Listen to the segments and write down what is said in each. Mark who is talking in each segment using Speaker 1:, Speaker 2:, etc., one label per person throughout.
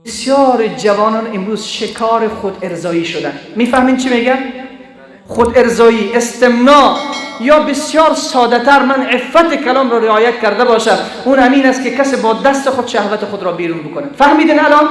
Speaker 1: بسیار جوانان امروز شکار خود ارضایی شدن. میفهمین چی میگم؟ خود ارضایی، استمناء، یا بسیار ساده تر من عفت کلام را رعایت کرده باشم، اون همین است که کسی با دست خود شهوت خود را بیرون بکنه. فهمیدین الان؟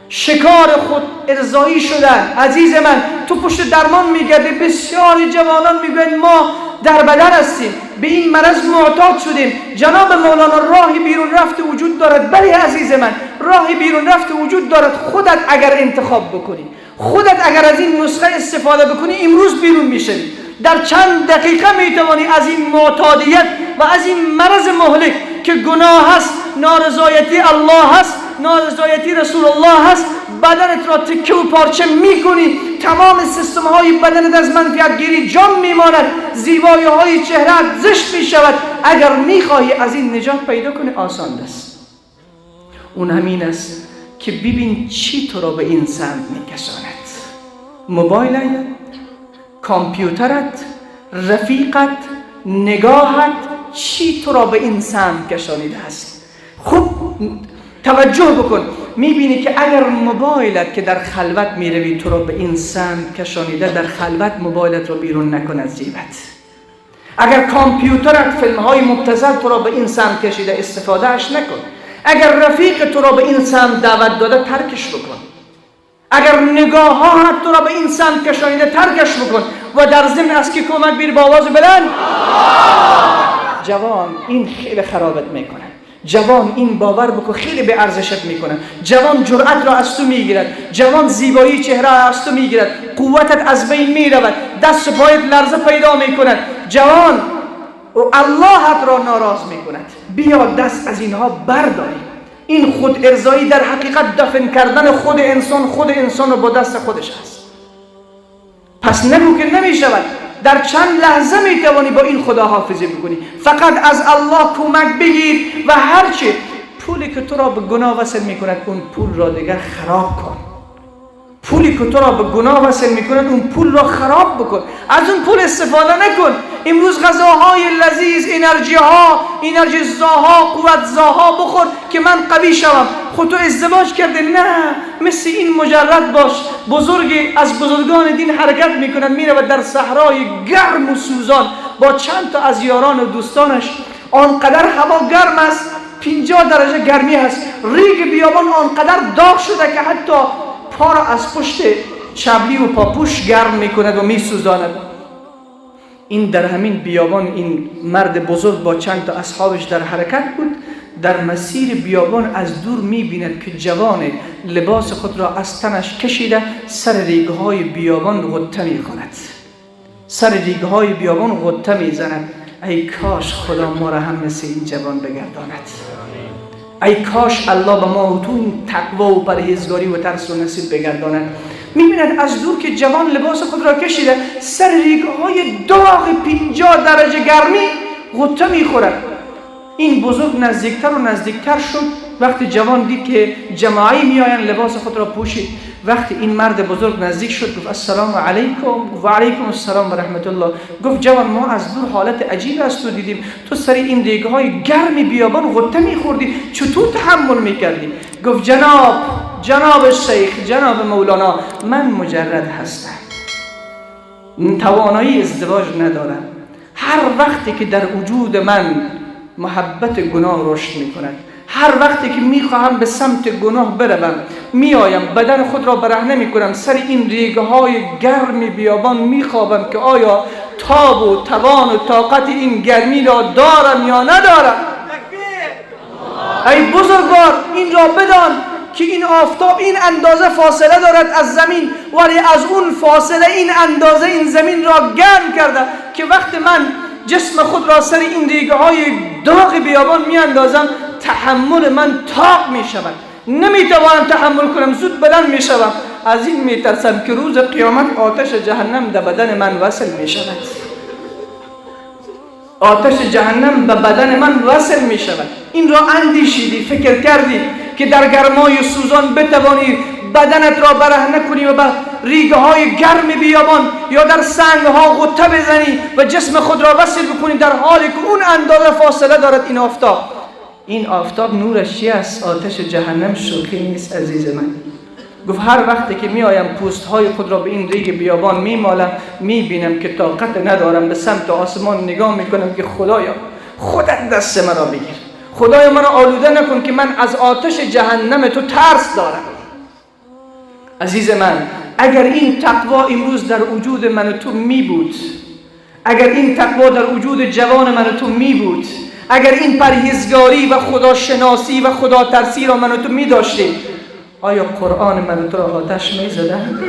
Speaker 1: شکار خود ارضایی شدن. عزیز من، تو پشت درمان میگردی، بسیار جوانان میگویند ما در بدن هستیم، به این مرض معتاد شدیم. جناب مولانا راهی بیرون رفت وجود دارد. بله عزیز من، راهی بیرون رفت وجود دارد. خودت اگر انتخاب بکنی، خودت اگر از این نسخه استفاده بکنی، امروز بیرون میشوی. در چند دقیقه میتوانی از این معتادیت و از این مرض مهلک که گناه هست، نارضایتی الله هست، نارضایتی رسول الله هست، بدنت را تکه و پارچه میکنی، تمام سیستم های بدنت از منفعت گیری جان میماند، زیبایی های چهرهت زشت میشود. اگر میخواهی از این نجات پیدا کنی، آسان است. اون همین است که ببین چی تو را به این سمت میکشاند. موبایلت، کامپیوترت، رفیقت، نگاهت، چی تو را به این سمت کشانیده است؟ خوب توجه بکن، میبینی که اگر موبایلت که در خلوت میروی تو را به این سمت کشانیده، در خلوت موبایلت را بیرون نکن از جیبت. اگر کامپیوترت فیلم های مبتذل تو را به این سمت کشیده، استفادهش نکن. اگر رفیق تو را به این سمت دعوت داده، ترکش بکن. اگر نگاه تو را به این سمت کشانیده، ترکش بکن. و در ضمن از کی کمک بگیر؟ با آواز بلند. جوان، این خیلی خرابت میکنه. جوان، این باور بکن خیلی به ارزشت میکنه. جوان، جرأت را از تو میگیرد. جوان، زیبایی چهره از تو میگیرد. قوتت از بین میرود، دست و پایت لرزه پیدا میکند. جوان، و اللهت را ناراض میکند. بیا دست از اینها برداریم. این خود ارضایی در حقیقت دفن کردن خود انسان، خود انسان رو با دست خودش است. پس نگو که نمیشود. در چند لحظه میتوانی با این خداحافظی بکنی. فقط از الله کمک بگیر و هرچه پولی که تو را به گناه وصل میکند، اون پول را دیگر خراب کن. پولی که تو را به گناه وصل میکند، اون پول را خراب بکن، از اون پول استفاده نکن. امروز غذاهای لذیذ، انرژی ها، انرژی زاها، قوت زاها بخور که من قوی شوم. خود تو ازدواج کرده؟ نه، مثل این مجرد باش. بزرگی از بزرگان دین حرکت میکند، میرود در صحرای گرم و سوزان با چند تا از یاران و دوستانش. آنقدر هوا گرم است، 50 درجه گرمی هست، ریگ بیابان آنقدر داغ شده که حتی پا را از پشت چبلی و پاپوش گرم میکند و میسوزاند. این در همین بیابان این مرد بزرگ با چند تا اصحابش در حرکت بود. در مسیر بیابان از دور میبیند که جوان لباس خود را از تنش کشیده، سر ریگهای بیابان غطه میخورد، سر ریگهای بیابان غطه میزند. ای کاش خدا ما را هم مثل این جوان بگرداند. ای کاش الله به ما و تو این تقوا و پرهیزگاری و ترس و نصیب بگرداند. میبیند از دور که جوان لباس خود را کشیده، سر ریگهای داغ 50 درجه گرمی غطه میخورد. این بزرگ نزدیکتر و نزدیکتر شد. وقتی جوان دید که جماعی میآیند، لباس خود را پوشید. وقتی این مرد بزرگ نزدیک شد، گفت السلام علیکم. و علیکم السلام و رحمت الله. گفت جوان، ما از دور حالت عجیب از تو دیدیم، تو سر این ریگهای گرم بیابان غطه میخوردی، چطور تحمل میکردی؟ گفت جناب شیخ، جناب مولانا، من مجرد هستم، توانایی ازدواج ندارم. هر وقتی که در وجود من محبت گناه رشد میکند، هر وقتی که میخواهم به سمت گناه بروم، میآیم بدن خود را برهنه میکنم، سر این ریگه های گرم بیابان میخوابم که آیا تاب و توان و طاقت این گرمی را دارم یا ندارم. ای بزرگوار، این را بدان که این آفتاب این اندازه فاصله دارد از زمین، ولی از اون فاصله این اندازه این زمین را گرم کرده که وقت من جسم خود را سر این ریگه های داغ بیابان می اندازم، تحمل من طاق می شود، نمی توانم تحمل کنم، زود بلند می شوم. از این می ترسم که روز قیامت آتش جهنم در بدن من وصل می شود، آتش جهنم به بدن من وصل می شود. این را اندیشیدی، فکر کردی که در گرمای سوزان بتوانی بدنت را برهنه کنی و به ریگه های گرم بیابان یا در سنگ ها غطه بزنی و جسم خود را وصل بکنی، در حالی که اون اندازه فاصله دارد این آفتاب؟ Ин офтоб нураш чӣ аст? Оташи ҷаҳаннам, шӯхӣ нест, азизи ман. Гуфт: ҳар вақте ки меоям, пӯстҳои худро ба ин реги биёбон мемолам, мебинам ки тоқат надорам, ба самти осмон нигоҳ мекунам, ки худоё, худат дасти маро бигир, худоё, маро олуда накун, ки ман аз оташи ҷаҳаннами ту тарс дорам. Азизи ман, агар ин тақво имрӯз дар вуҷуди ман ва ту мебуд, агар ин тақво дар вуҷуди ҷавони ман ва ту мебуд, агар ин парҳезгорӣ ва худошиносӣ ва худотарсиро ман ва ту медоштем, оё Қуръони ман ва туро оташ мезаданд?